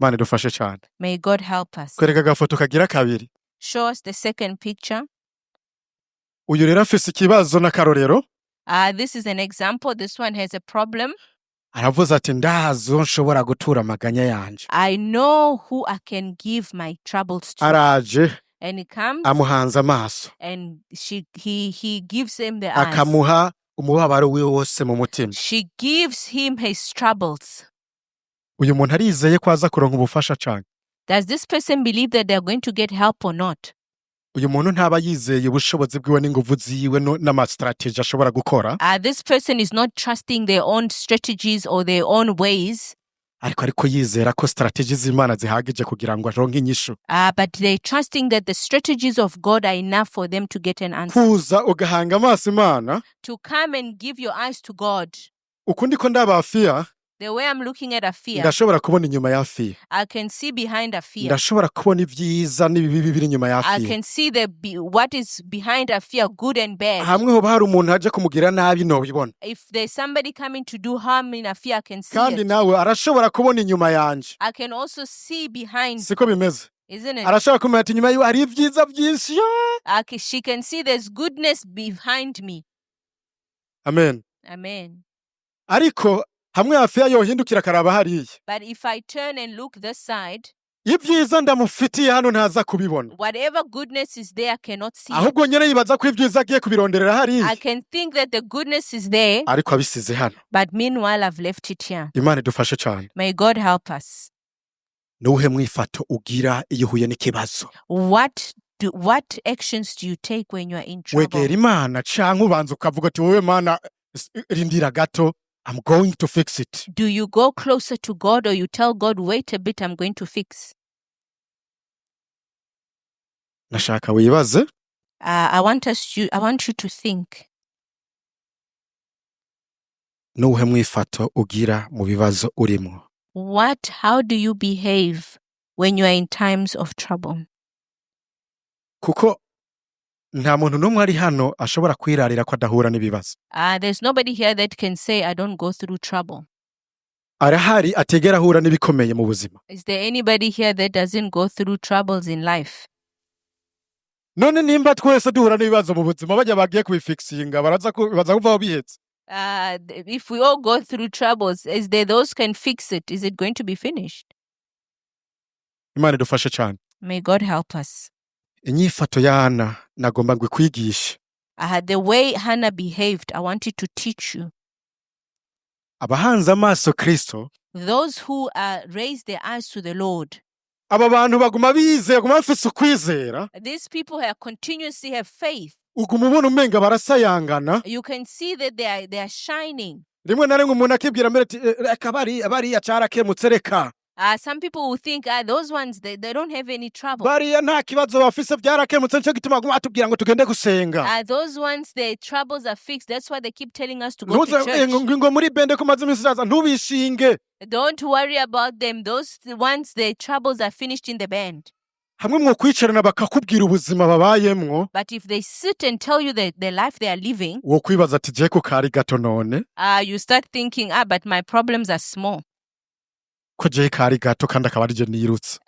Imana idufashe cyane. May God help us. Kwereka agafoto kagira kabiri. Show us the second picture. Uyu rero afise ikibazo n'akarorero. This is an example. This one has a problem. Aravuze ati ndazi uwo nshobora gutura amaganya yanje. I know who I can give my troubles to. Araje And he comes amuhanze amaso and she he gives him the eyes. Akamuha umubabaro wiwe wose mu mutima. She gives him his troubles. Uyu muntu arizeye ko aza kuronka ubufasha cane? Does this person believe that they're going to get help or not? Uyu muntu ntaba yizeye ubushobozi bwiwe n'inguvu ziwe n'ama strategy ashobora gukora. This person is not trusting their own strategies or their own ways, Ariko yizera ko strategy z'Imana zihagije kugira ngo aronke inyishu. But they're trusting that the strategies of God are enough for them to get an answer. Kuza ugahanga amaso Imana. To come and give your eyes to God. Uku ndiko ndaba Afiya. The way I'm looking at Afia, Ndashobora kubona inyuma ya Afiya. I can see behind Afia. Ndashobora kubona ibyiza n'ibibi biri inyuma ya I Afiya. can see what is behind Afia, good and bad. Hamwe hoba hari umuntu aje kumugira nabi nobibona. If there's somebody coming to do harm in Afia, I can see Kandi it. Nawe arashobora kubona inyuma yanje. I can also see behind, Siko bimeze? Isn't it? Arashobora kumenya ati inyuma yiwe hari ibyiza byinshi ya. She can see there's goodness behind me. Amen. Amen. Ariko hamwe Afiya yohindukira akaraba hariya, But if I turn and look this side, ibyiza ndamufitiye hano ntaza kubibona. Whatever goodness is there, I cannot see it. Ahubwo nyine yibaza ko ibyiza agiye kubironderera hariya. I can think that the goodness is there, Ariko abisize hano. But meanwhile, I've left it here. Imana idufashe cyane. May God help us. Nuwuhe mwifato ugira iyo uhuye n'ikibazo? What actions do you take when you are in trouble? Wegera Imana canke ubanza ukavuga ati wowe Mana rindira gato, I'm going to fix it. Do you go closer to God or you tell God, "Wait a bit, I'm going to fix"? Nashaka wibaze. I want you to think. Nuwuhe mwifato ugira mu bibazo urimwo? How do you behave when you are in times of trouble? Kuko nta muntu n'umwe ari hano ashobora kwirarira ko adahura n'ibibazo. There's nobody here that can say, "I don't go through trouble." Arahari atigera ahura n'ibikomeye mu buzima? Is there anybody here that doesn't go through troubles in life? None nimba twese duhura n'ibibazo mu buzima bajya bagiye kubifixinga baraza baza kuvaho bihetse. If we all go through troubles, is there those can fix it? Is it going to be finished? Imana idufashe cyane. May God help us. Inyifato ya Ana nagomba ngo ikwigishe. The way Hannah behaved, I wanted to teach you. Abahanze amaso Kristo. Those who raise their eyes to the Lord, Aba bantu baguma bizeye baguma bafise ukwizera. These people have continuously have faith. Uguma ubona umenga barasayangana. You can see that they are shining. Rimwe na rimwe umuntu akibwira mbere ati "Eh, reka bariya bariya carakemutse reka." Some people will think, "Those ones, they don't have any trouble." Bariya nta kibazo bafise byarakemutse nicyo gituma baguma batubwira ngo tugende gusenga. "Those ones, their troubles are fixed. That's why they keep telling us to go to Ntuze church." ngo muri bende ko maze iminsi iraza ntubishinge. Don't worry about them. Those ones, their troubles are finished in the band. Hamwe mwokwicarana bakakubwira ubuzima babayemwo, But if they sit and tell you the life they are living, wokwibaza ati je ko kari gato none, you start thinking, "Ah, but my problems are small." ko je kari gato kandi akaba ari je nirutse.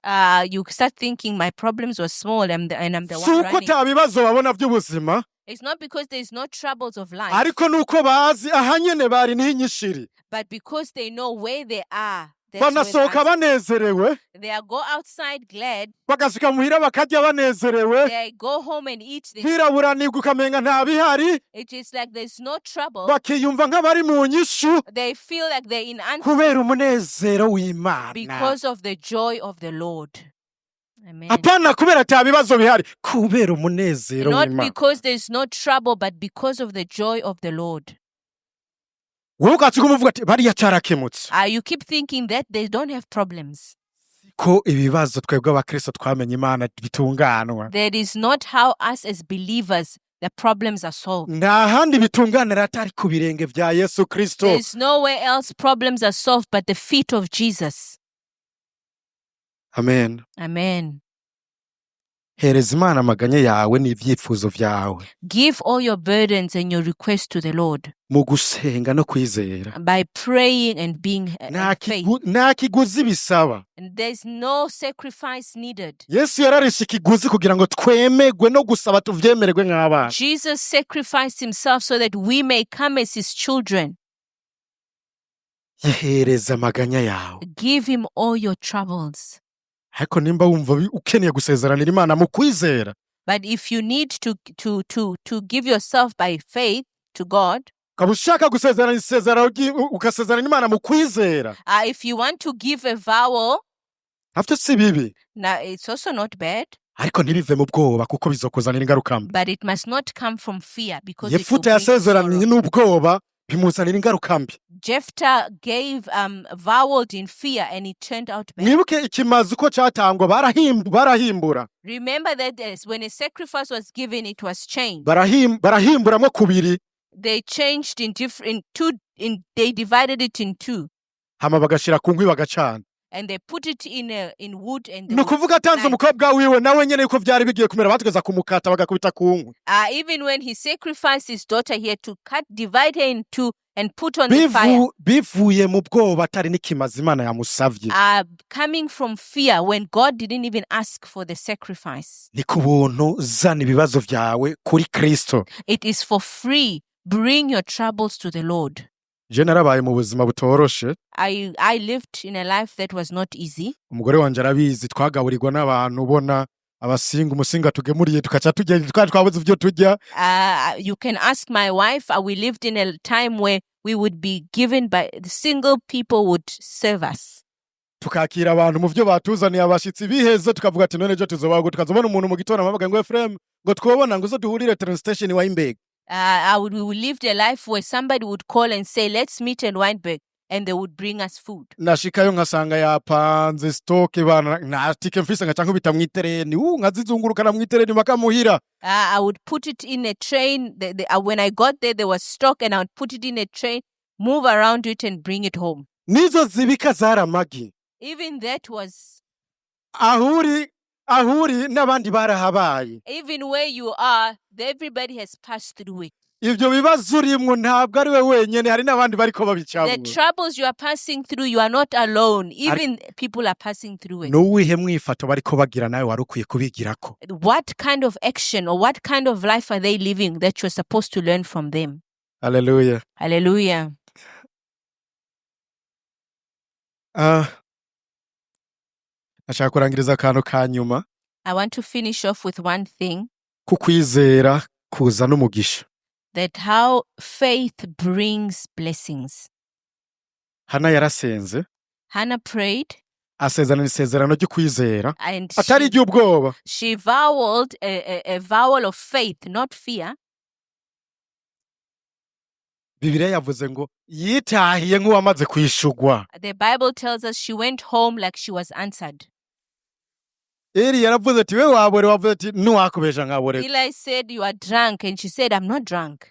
You start thinking, "My problems were small and I'm the Si one uko running." ata bibazo babona by'ubuzima, It's not because there's no troubles of life, ariko nuko bazi aha nyene bari niho inyishu iri. But because they know where they are. That's where the Banasohoka answer- banezerewe, They are go outside glad. Bagashika muhira bakarya banezerewe, They go home and eat. hiraburanirwa ukamenga nta bihari, It is like there's no trouble. Bakiyumva nk'abari mu nyishu They feel like they're in answer kubera umunezero w'Imana, because of the joy of the Lord. Amen. Apana kubera ata bibazo bihari, kubera umunezero Not w'Imana. Because there's no trouble, but because of the joy of the Lord. Wowe ugaca umuvuga ati bariya carakemutse. You keep thinking that they don't have problems. Ko ibibazo twebwe abakristo twamenye Imana bitunganwa. That is not how us as believers the problems are solved. Nta handi bitunganira atari ku birenge vya Yesu Kristo. There's nowhere else problems are solved but the feet of Jesus. Amen. Amen. Hereza Imana amaganya yawe n'ibyifuzo vyawe Give all your burdens and your requests to the Lord mu gusenga no kwizera. By praying and being Nta and faith. Nta kiguzi bisaba. And there's no sacrifice needed. Yesu yararishe ikiguzi kugira ngo twemegwe no gusaba tuvyemererwe nk'abana. Jesus sacrificed himself so that we may come as his children. Yihereza amaganya yawe. Give him all your troubles. Ariko nimba wumva ukeneye gusezeranira Imana mu kwizera, But if you need to give yourself by faith to God, ukaba ushaka gusezerana isezerano ugasezerana Imana mu kwizera, if you want to give a vow, navyo si bibi, now it's also not bad, ariko ntibive mu bwoba kuko bizokuzanira ingaruka mbi. But it must not come from fear because it will Yefuta bring you yasezeranye sorrow. n'ubwoba bimuzanira ingaruka mbi. Jephthah gave vowed in fear and it turned out bad. Mwibuke ikimazi uko cyatangwa, barahimbura. Remember that as when a sacrifice was given, it was changed. Barahimburamwo kubiri. They changed in different two in they divided it in two Hama bagashira ku nkwi bagacana. And they put it in wood and they Ni would ukuvuga atanze light. Umukobwa wiwe nawe nyene yuko vyari bigiye kumera batugeza kumukata bagakubita ku nkwi. Even when he sacrificed his daughter, he had to cut, divide her in two, and put on the fire. Bivuye mu bwoba atari n'ikimazi Imana yamusavye. Coming from fear when God didn't even ask for the sacrifice. Ni ku buntu, zana ibibazo vyawe kuri Kristo. It is for free. Bring your troubles to the Lord. Je narabaye mu buzima butoroshe. I lived in a life that was not easy. Umugore wanje arabizi, twagaburirwa n'abantu ubona abasinga umusinga tugemuriye tukaca tugenda twari twabuze ivyo turya. You can ask my wife. We lived in a time where we would be given by the single people would serve us. Tukakira abantu mu vyo batuzaniye abashitsi biheze tukavuga ati none ejo tuzobaho tukazobona umuntu mu gitondo amavuga ngo Efrem ngo twobona ngo uzo duhurire train station Wynberg. We lived a life where somebody would call and say, "Let's meet in Wynberg," and they would bring us food. Nashikayo nkasanga yapanze stock bana nta tike mfise nkaca nkubita mw'itereni nkazizungurukana mw'itereni bakamuhira. I would put it in a train. When I got there, there was stock, and I would put it in a train, move around it, and bring it home. Nizo zibika zari amagi. Even that was, Ahuri ahuri n'abandi barahabaye. Even where you are, everybody has passed through it. Ivyo bibazo urimwo ntabwo ari we wenyene, hari n'abandi bariko The babicamwo. Troubles you are passing through, you are not alone. Even people are passing through it. Nuwihe mwifato bariko bagira nawe wari ukwiye kubigirako? What kind of action or what kind of life are they living that you're supposed to learn from them? Haleluya. Hallelujah. Ah, nashaka kurangiriza akantu ka nyuma. I want to finish off with one thing, Kukwizera kuza n'umugisha. That how faith brings blessings. Hana yarasenze, Hannah prayed asezerana isezerano ry'ukwizera and atari iry'ubwoba. She vowed a vow of faith, not fear. Bibiliya yavuze ngo yitahiye nk'uwamaze kwishugwa. The Bible tells us she went home like she was answered. Eli yaravuze ati we wabore wavuze ati ntiwakubesha nkabore. Eli said, "You are drunk." And she said, "I'm not drunk."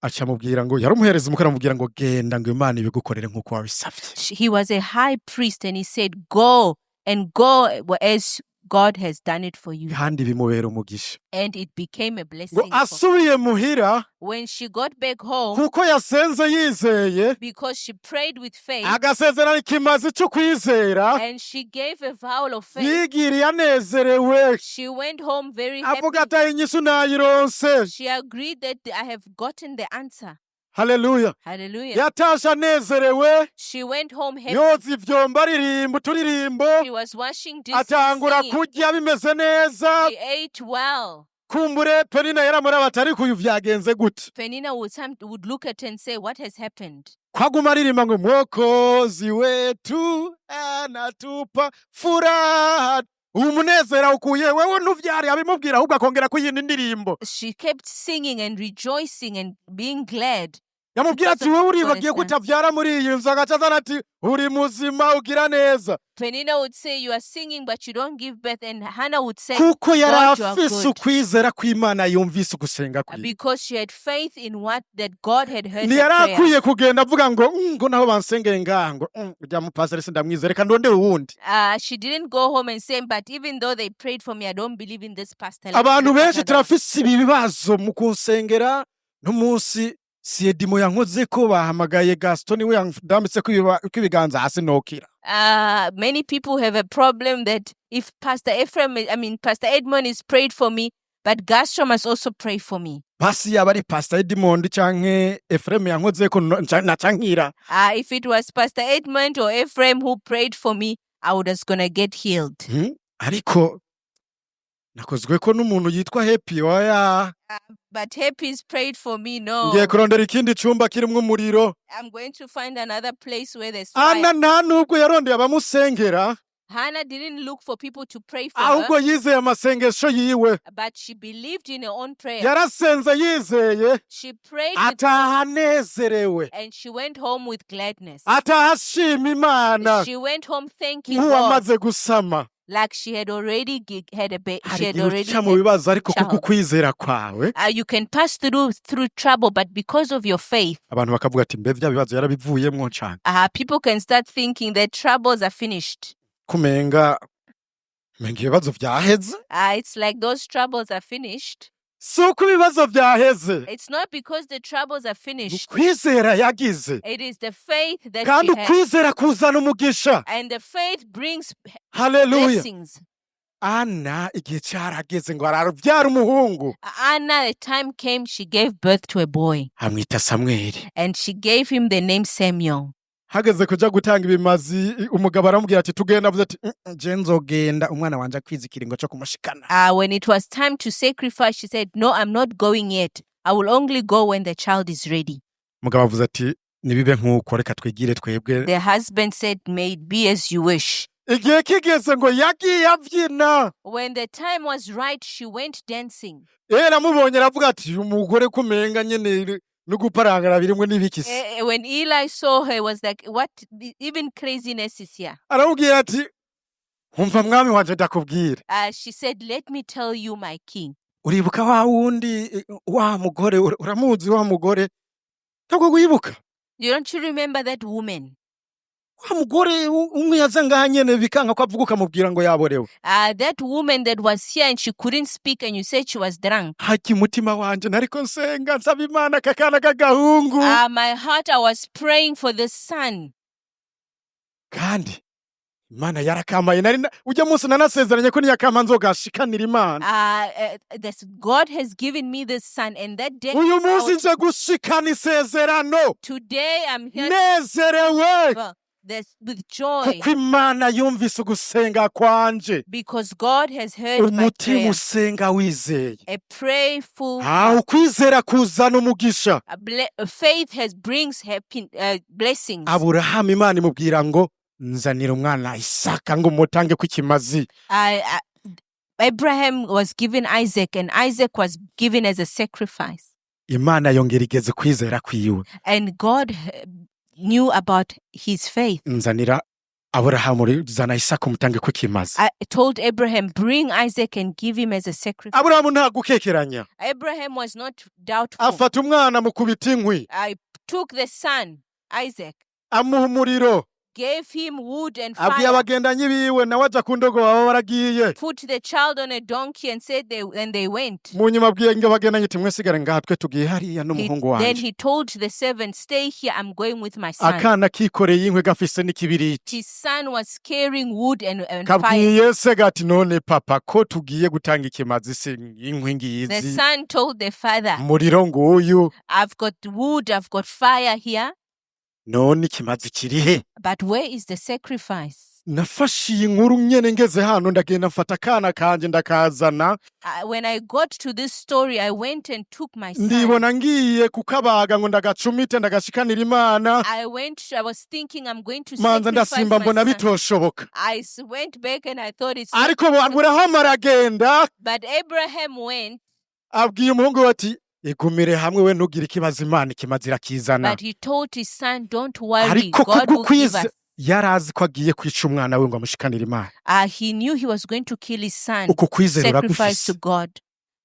Aca amubwira ngo yaramuhereza umukara amubwira ngo genda ngo Imana ibigukorere nk'uko wabisabye. He was a high priest and he said, "Go And go as God has done it for you. Kandi bimubera umugisha. And it became a Ngo blessing for her. Asubiye muhira, When she got back home, kuko yasenze yizeye, because she prayed with faith agasezerana ikimazi cyo kwizera, and she gave a vow of faith, yigiriye anezerewe, she went home very happy. Avuga ati inyishu nayironse. She agreed that I have gotten the answer. Haleluya. Hallelujah. Yatashe anezerewe, She went home happy. Yoza ivyombo, aririmba uturirimbo, She was washing dishes, atangura singing. Kurya bimeze neza. She ate well. Kumbure Penina yaramuraba ati ariko uyu vyagenze gute? Penina would look at her and say, "What has happened?" Kwaguma aririmba ngo Mwokozi wetu anatupa furaha, ubu munezero awukuye wewe ntuvyare abimubwira ahubwo akongera kuyindi ndirimbo. She kept singing and rejoicing and being glad. Yamubwira ati Because wowe uribagiye ko God has utavyara muri iyi nzu, agaca azana ati uri muzima ugira neza. Penina would say, "You are singing, but you don't give birth." And Hannah would say, Kuko yari "God, you are afise good." ukwizera kw'Imana yumvise ugusenga kwiwe. Because she had faith in what that God had heard her Ntiyari prayer. akwiye kugenda avuga ngo ngo naho bansengeye ngaha ngo ujya mupasiteri sindamwizera reka ndondere uwundi." She didn't go home and say, "But even though they prayed for me, I don't believe in this pastor. Let's Abantu look for benshi another." turafise ibi bibazo mu kunsengera n'umunsi si Edimo yankoze ko bahamagaye Gaston niwe yandambitse ko ibiganza hasi nokira. Many people have a problem that if Pastor Ephraim, I mean, Pastor Edmond is prayed for me, but Gastro must also pray for me. Basi yaba ari Pastor Edmond canke Ephraim yankoze ko naca nkira. If it was Pastor Edmond or Ephraim who prayed for me, I would was gonna get healed. Ariko nakozwe ko n'umuntu yitwa Happy oya. But Happy's prayed for me. No, Ngiye kurondera ikindi cumba kirimwo umuriro. I'm going to find another place where there's fire. Ana nta nubwo yarondeye abamusengera, Hannah didn't look for people to pray for her, ahubwo yizeye amasengesho yiwe. But she believed in her own prayer. Yarasenze yizeye, She prayed with, ataha anezerewe, and she went home with gladness. Ataha ashima Imana She went home thanking God nk'uwamaze gusama. Like she had already had a Hari she had igihe already uca mu had bibazo ariko kuko child. ukwizera kwawe, You can pass through trouble, but because of your faith, abantu bakavuga ati mbe bya bibazo yarabivuyemwo cane? People can start thinking that troubles are finished. Kumenga menga ibibazo vyaheze. It's like those troubles are finished. Si uko ibibazo vyaheze, It's not because the troubles are finished. Ukwizera yagize. It is the faith that Kandi she had. Ukwizera kuzana umugisha. And the faith brings Haleluya. Blessings. Ana igihe carageze ngo aravyara umuhungu. Anna, the time came, she gave birth to a boy. Amwita Samweli. And she gave him the name Samuel. Hageze kuja gutanga ibimazi umugabo aramubwira ati tugenda, avuze ati je nzogenda umwana wanje akwiza ikiringo co kumushikana." When it was time to sacrifice, she said, "No, I'm not going yet. I will only go when the child is ready." Umugabo avuze ati nibibe nk'uko reka twigire twebwe. The husband said, "May it be as you wish." Igihe kigeze ngo yagiye avyina. When the time was right, she went dancing. Era amubonye aravuga ati uyu mugore kumenga nyene no guparangara birimwo n'ibikisi. When Eli saw her, was like, "What? Even craziness is here." Aramubwira ati umva mwami wanje ndakubwira. She said, "Let me tell you, my king." Uribuka wa wundi wa mugore uramuzi wa mugore ntabwo wibuka? You don't you remember that woman? Wa mugore umwe yaza ngaha nyene bikanga ko avuga ukamubwira ngo yaborewe. That woman that was here and she couldn't speak and you said she was drunk. Haki umutima wanje nariko nsenga nsaba Imana akakana k'agahungu. My heart, I was praying for the son. Kandi Imana yarakamaye nari ujya munsi nanasezeranye ko niyakama nzogashikanira Imana. This God has given me this son, and that day, Uyu munsi nje gushikana isezerano today I'm here nezerewe well, this, with joy kuko Imana yumvise ugusenga kwanje. Because God has heard my Umutima prayer. Usenga wizeye. A prayerful Ah, ukwizera kuzana umugisha. A faith has brings happy blessings. Aburahamu Imana imubwira ngo nzanira umwana Isaka ngo umutange ku ikimazi. Abraham was given Isaac, and Isaac was given as a sacrifice. Imana yongera igeze kwizera kwiwe. And God knew about his faith. Nzanira Aburahamu zana Isaka umutange ku ikimazi. I told Abraham, "Bring Isaac and give him as a sacrifice." Aburahamu nta gukekeranya. Abraham was not doubtful. Afata umwana mukubita inkwi. I took the son, Isaac, Amuha umuriro. Gave him wood and Abwiye fire. Abagendanyi biwe nawe aja ku ndogobe baba baragiye. Put the child on a donkey and said they and they went. Mu nyuma abwiye ngo abagendanyi ati mwesigare ngaha twe tugiye hariya n'umuhungu Then wanje. He told the servant, "Stay here, I'm going with my son." Akana kikoreye inkwi gafise n'ikibiriti. His son was carrying wood and fire. Kabwiye se gati none papa ko tugiye gutanga ikimazi se inkwi The ngizi son told the father, umuriro nguyu. "I've got wood, I've got fire here, None ikimazi kirihe? But where is the sacrifice?" Nafashe iyi nkuru nyene ngeze hano ndagenda mfata akana kanje ndakazana. When I got to this story, I went and took my son. Ndibona ngiye kukabaga ngo ndagacumite ndagashikanira Imana. I was thinking I'm going to Manza sacrifice ndasimba my mbona son. bitoshoboka. I went back and I thought it's not Ariko Aburahamu aragenda. But Abraham went, Abwiye umuhungu we ati igumire hamwe we ntugire ikibazo Imana ikimazi irakizana. But he told his son, "Don't worry, Ariko God will give kubwo us." yari azi ko agiye kwica umwana we ngo amushikanire Imana. He knew he was going to kill his son, Uku kwizera sacrifice uragufise? To God.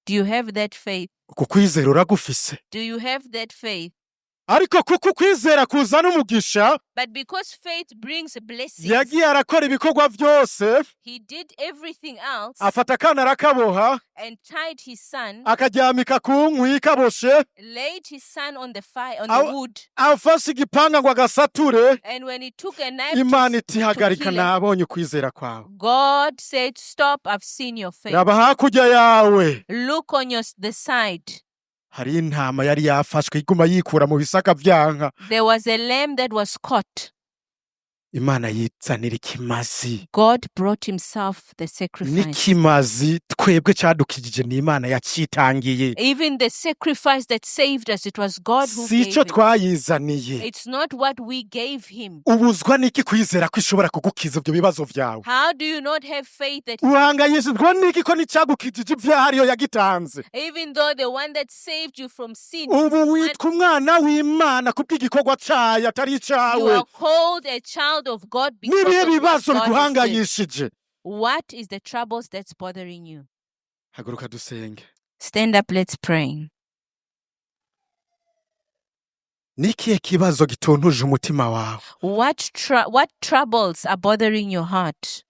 Do you have that faith? Uku kwizera uragufise? Do you have that faith? Ariko kuko ukwizera kuzana umugisha, But because faith brings blessings, yagiye arakora ibikorwa byose, he did everything else afata akana arakaboha, and tied his son, akaryamika ku nkwi kaboshe, laid his son on the fire, on the wood. Afashe igipanga ngo agasature. And when he took a knife Imana iti to hagarika kill him, nabonye ukwizera kwawe. God said, "Stop, I've seen your faith." Raba hakurya yawe. Look on the side. Hari intama yari yafashwe iguma yikura mu bisaka vyanka. There was a lamb that was caught. Imana yizanira ikimazi. God brought himself the sacrifice. N'ikimazi twebwe cadukijije ni Imana yacitangiye. Even the sacrifice that saved us, it was God who Si gave ico it. twayizaniye. It's not what we gave him. Ubuzwa n'iki kwizera ko ishobora kugukiza ibyo bibazo vyawe? How do you not have faith that Uhangayishijwe n'iki ko n'icagukijije ivyaha ariyo yagitanze? Even though the one that saved you from sin, Ubu witwa umwana w'Imana kubw'igikorwa cayo atari you icawe. Are called a child of God because N'ibihe of what bibazo God has did. biguhangayishije? What is the troubles that's bothering you? Haguruka dusenge. Stand up, let's pray. Ni ikihe kibazo gituntuje umutima wawe? What troubles are bothering your heart?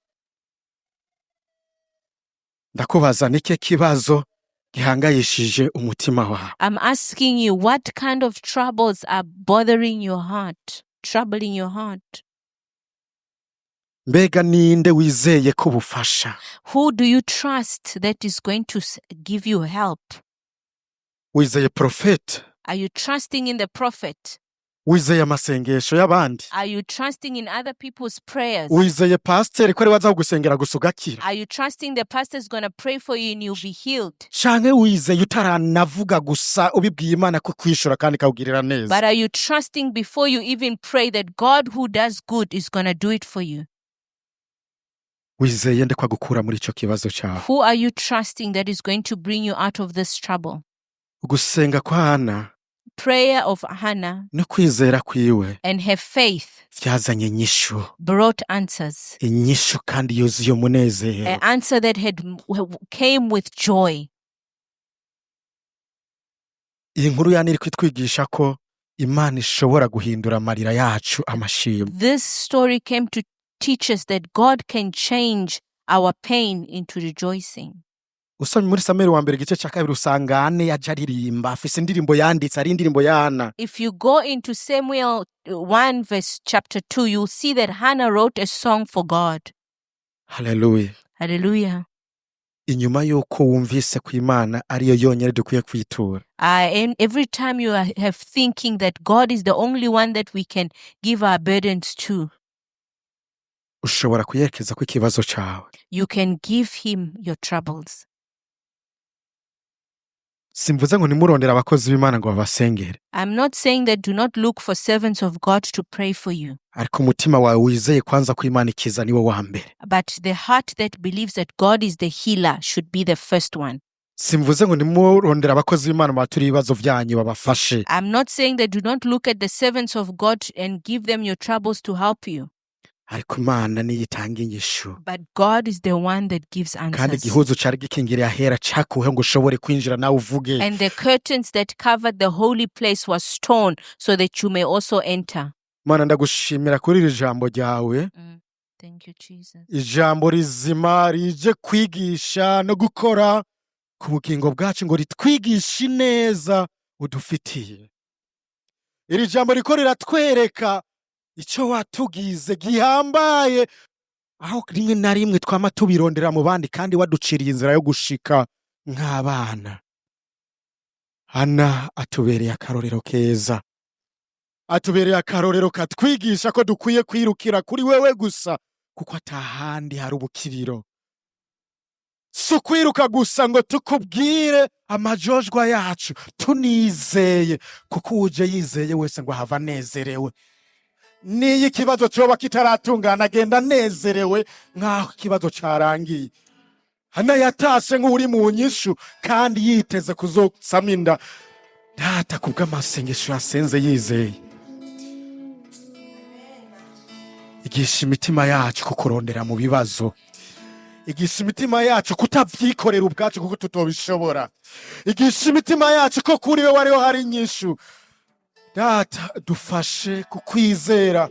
Ndakubaza ni ikihe kibazo gihangayishije umutima wawe? I'm asking you, what kind of troubles are bothering your heart, troubling your heart? Mbega ninde wizeye ko bufasha? Who do you trust that is going to give you help? Wizeye profete? Are you trusting in the prophet? Wizeye amasengesho y'abandi? Are you trusting in other people's prayers? Wizeye pasiteri ko ari we aza kugusengera gusa ugakira? Are you trusting the pastor is going to pray for you and you'll be healed? Canke wizeye utaranavuga gusa ubibwiye Imana ko kwishura kandi ikawugirira neza? But are you trusting before you even pray that God who does good is going to do it for you? Wizeye nde ko agukura muri ico kibazo cawe? Who are you trusting that is going to bring you out of this trouble? Ugusenga kwa Hana Prayer of Hannah no kwizera kwiwe and her faith vyazanye inyishu. Brought answers. Inyishu kandi yuzuye umunezero. An answer that had came with joy. Iyi nkuru yani iri kwitwigisha ko Imana ishobora guhindura amarira yacu amashimwe. This story came to teach us that God can change our pain into rejoicing. Usomye muri Samweli wa mbere igice cya kabiri usanga Ane yaje aririmba afise indirimbo yanditse ari indirimbo ya Ana. If you go into Samuel 1, verse chapter 2, you'll see that Hannah wrote a song for God. Haleluya. Hallelujah. Inyuma y'uko wumvise ko Imana ariyo yonyine dukwiye kwitura, And every time you have thinking that God is the only one that we can give our burdens to, ushobora kuyerekeza ko ikibazo cawe. You can give Him your troubles. Simvuze ngo ntimurondere abakozi b'Imana ngo babasengere, I'm not saying that do not look for servants of God to pray for you, ariko umutima wawe wizeye kwanza ko Imana ikiza niwo wa mbere. But the heart that believes that God is the healer should be the first one. Simvuze ngo ntimurondere abakozi b'Imana bature ibibazo byanyu babafashe, I'm not saying that do not look at the servants of God and give them your troubles to help you, ariko Imana niyo itanga inyishu. But God is the one that gives Kandi answers. igihuzu cari gikingiriye ahera cakuweho ngo ushobore kwinjira nawe uvuge. And the curtains that covered the holy place was torn so that you may also enter. Mana, ndagushimira kuri iri jambo ryawe, Thank you, Jesus. ijambo rizima rije kwigisha no gukora ku bugingo bwacu, ngo ritwigishe ineza udufitiye. Iri jambo riko riratwereka icyo watugize gihambaye, aho rimwe na rimwe twama tubirondera mu bandi kandi waduciriye inzira yo gushika nk'abana. Hana atubereye akarorero keza, atubereye akarorero katwigisha ko dukwiye kwirukira kuri wewe gusa, kuko atahandi hari ubukiriro. Si ukwiruka gusa ngo tukubwire amajojwa yacu tunizeye, kuko uje yizeye wese ngo ahava anezerewe. Niyo ikibazo coba kitaratungana, agenda anezerewe nk'aho ikibazo carangiye. Hana yatashe nk'uri mu nyishu kandi yiteze kuzosama inda. Data, kubw'amasengesho yasenze yizeye, igisha imitima yacu kukurondera mu bibazo, igisha imitima yacu kutavyikorera ubwacu kuko tutobishobora, igisha imitima yacu ko kuri we wariho hari inyishu. Data, dufashe kukwizera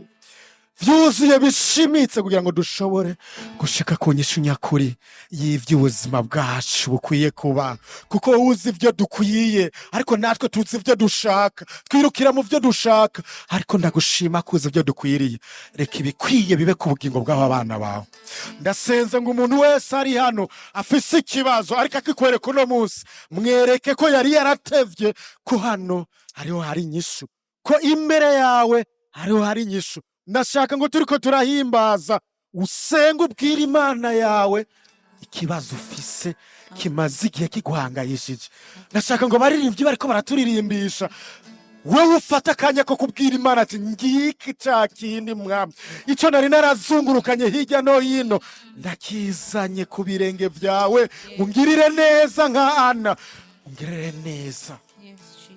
vyuzuye bishimitse kugira ngo dushobore gushika ku nyishu nyakuri y'ivy'ubuzima bwacu bukwiye kuba, kuko wowe uzi ivyo dukwiye, ariko natwe tuzi ivyo dushaka, twirukira mu vyo dushaka, ariko ndagushima ko uzi ivyo dukwiriye. Reka ibikwiye bibe ku bugingo bw'aba bana bawe. Ndasenze ngo umuntu wese ari hano afise ikibazo ariko akikwereka uno munsi, mwereke ko yari yaratevye, ko hano hariho hari inyishu, ko imbere yawe hariho hari inyishu. Ndashaka ngo turiko turahimbaza, usenge, ubwire Imana yawe ikibazo ufise kimaze igihe kiguhangayishije. Ndashaka ngo baririmbyi bariko baraturirimbisha, wewe ufata akanya ko kubwira Imana ati: "Ngiki ca kindi, Mwami, ico nari narazungurukanye hirya no hino, ndakizanye ku birenge vyawe, ungirire neza nka Ana, ungirire neza." Yes, Jesus.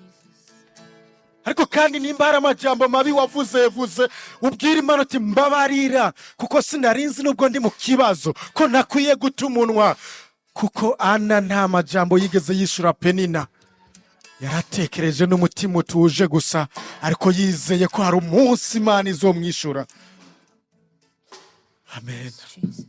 Ariko kandi nimba hari amajambo mabi wavuze vuze, ubwira Imana uti: "Mbabarira, kuko sinarinzi nubwo ndi mu kibazo ko ntakwiye guta umunwa." Kuko Ana nta majambo yigeze yishura Penina, yaratekereje n'umutima utuje gusa, ariko yizeye ko hari umunsi Imana izomwishura. Amen. Jesus.